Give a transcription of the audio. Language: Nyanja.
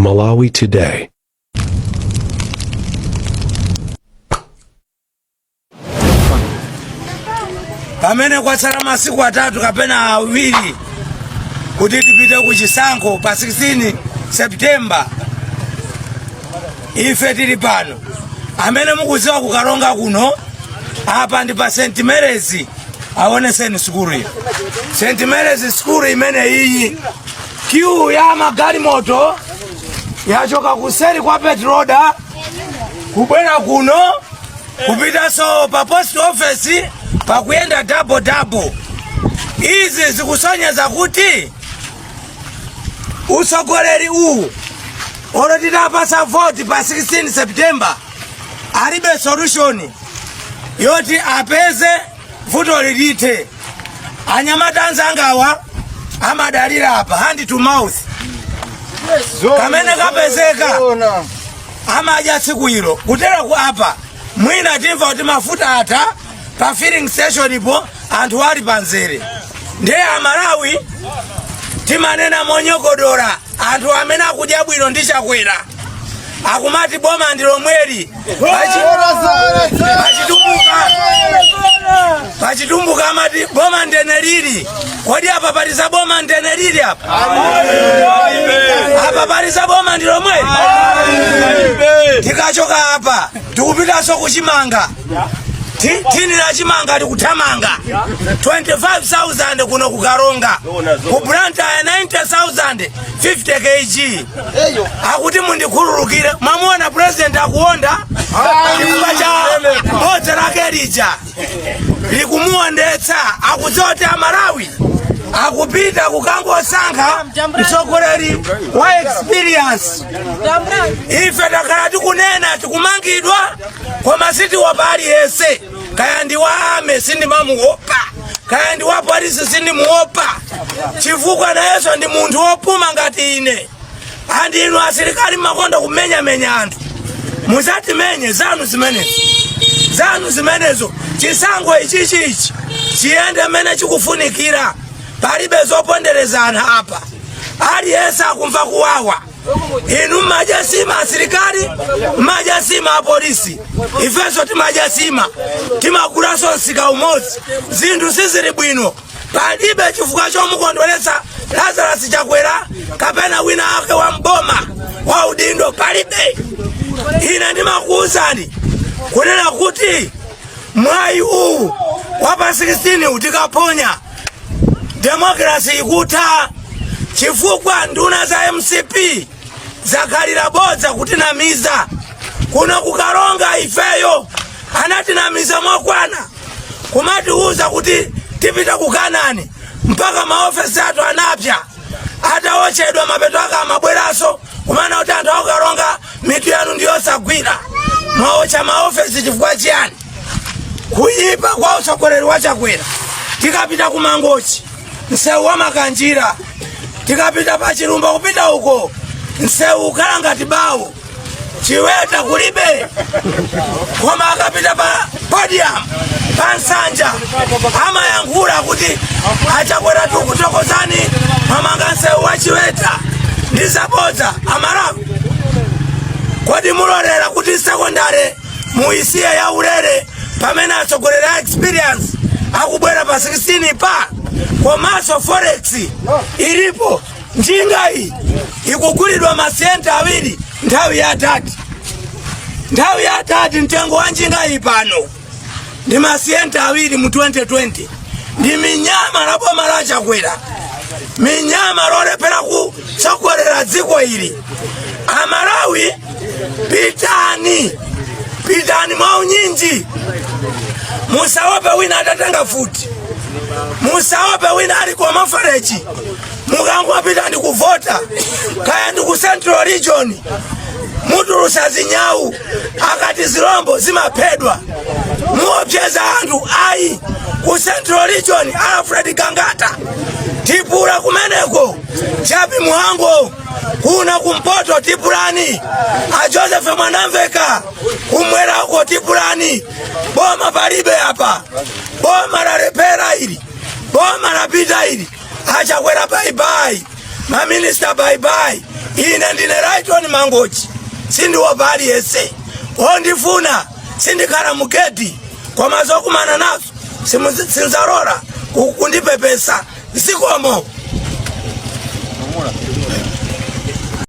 Malawi Today. Pamene kwatsala masiku 3 kapena 2 kuti tipite ku chisankho pa 16 September, ife tili pano. Amene mukudziwa kuKaronga kuno, apa ndi pa St Mary's. Aoneseni sukulu iyi, St Mary's sukulu imene iyi. Queue ya magalimoto yachoka kuseri kwa Petroda kubwera kuno, kupitanso pa post office, pakuyenda double double. Izi zikusonyeza kuti utsogoleri uwu, olo titapasa voti pa 16 September, alibe solution yoti apeze vuto lilithe. Anyamata anzangawa amadalira apa hand to mouth, kamene kapezeka amadya tsiku ilo. Kutera ku apa mwina timva kuti mafuta atha pa filling station po, anthu ali panzere. Ndiye Amalawi, timanena monyogodola, anthu amene akudya bwino ndi Chakwera akumati boma ndi lomweli. Pachitumbuka amati boma ndene lili. Kodi apa pali za boma ndene lili? Apa apa pali za boma ndi lomweli? Tikachoka apa tikupitanso kuchimanga. Thini la chimanga likuthamanga 25,000 kuno kuKaronga, ku Blantyre 90,000 50 kg. Akuti mundikhululukire, mwamuona president akuwonda chifukwa cha bodza lake lija likumuwondetsa. Akudziwa kuti Amalawi akupita kukangosankha mtsogoleri wa experience. Ife takhala tikunena, tikumangidwa, koma sitiopa aliyense. Kaya ndi wa army, sindimamuopa. Kaya ndi wa polisi, sindimuopa, chifukwa nayenso ndi munthu wopuma ngati ine. Andi inu asilikali mmakonda kumenyamenya anthu, musatimenye, zanu zimenezo, zanu zimenezo. Chisankho ichichichi chiyende mmene chikufunikira, palibe zoponderezana apa. Aliyense akumva kuwawa. Inu mmadya sima asilikali, mmadya sima apolisi, ifenso timadya sima, timagulanso msika umodzi. Zinthu sizili bwino. Palibe chifukwa chomukondweretsa Lazarus Chakwera kapena wina wake wa mboma wa udindo, palibe. Ine ndimakuwuzani kunena kuti mwayi uwu wa pa 16 tikaponya, democracy ikutha, chifukwa nduna za MCP zakhalira bodza kutinamiza kuno kuKaronga. Ifeyo anatinamiza mokwana, kumatiuza kuti tipita ku Kanani, mpaka maofesi athu anapya atawochedwa. Mapeto ake amabweranso kumana kuti anthu akuKaronga, mitu yanu ndiyosagwira, mwaocha maofesi chifukwa chiyani? Kuyipa kwa utsogoleri wa Chakwera. Tikapita ku Mangochi, msewu wa Makanjira, tikapita pa Chilumba kupita uko, msewu ukhala ngati bawo, chiweta kulibe. Koma akapita pa podium pa Nsanja amayankhula kuti aChakwera, tikuthokozani, mwamanga msewu wa Chiweta. Ndi zabodza. Amalawi, kodi mulolera kuti sekondari muisiye ya ulere pamene atsogoleri a experience akubwera pa 16 pa? Komanso forex ilipo. Njinga iyi ikugulidwa masenti 2 nthawi ya tati, nthawi ya tati. Mtengo wa njinga iyi pano ndi masenti 2 mu 2020. Ndi minyama la boma la Chakwera, minyama lolephera kutsogolera dziko ili. Amalawi, pitani, pitani mwaunyinji. Musaope wina atatenga futi, musaope wina ali kwa mafareji. Mukangopita ndi kuvota, kaya ndi ku Central Region, mutulusa zinyawu. Akati zilombo zimaphedwa, muopseza anthu ayi. Ku Central Region, Alfred Gangata, tipula kumeneko. Jappie Mhango, kuna kumpoto tipulani. A Joseph Mwanamveka, kumwera uko tipulani. Boma palibe apa, boma lalephera ili, boma lapita ili. AChakwera, bye bye. Maminista bye bye. Ine ndine Lyton Mangochi, sindiopa aliyense. Ondifuna sindikhala mugedi, koma zokumana nazo sinzalola kundipepesa. Zikomo.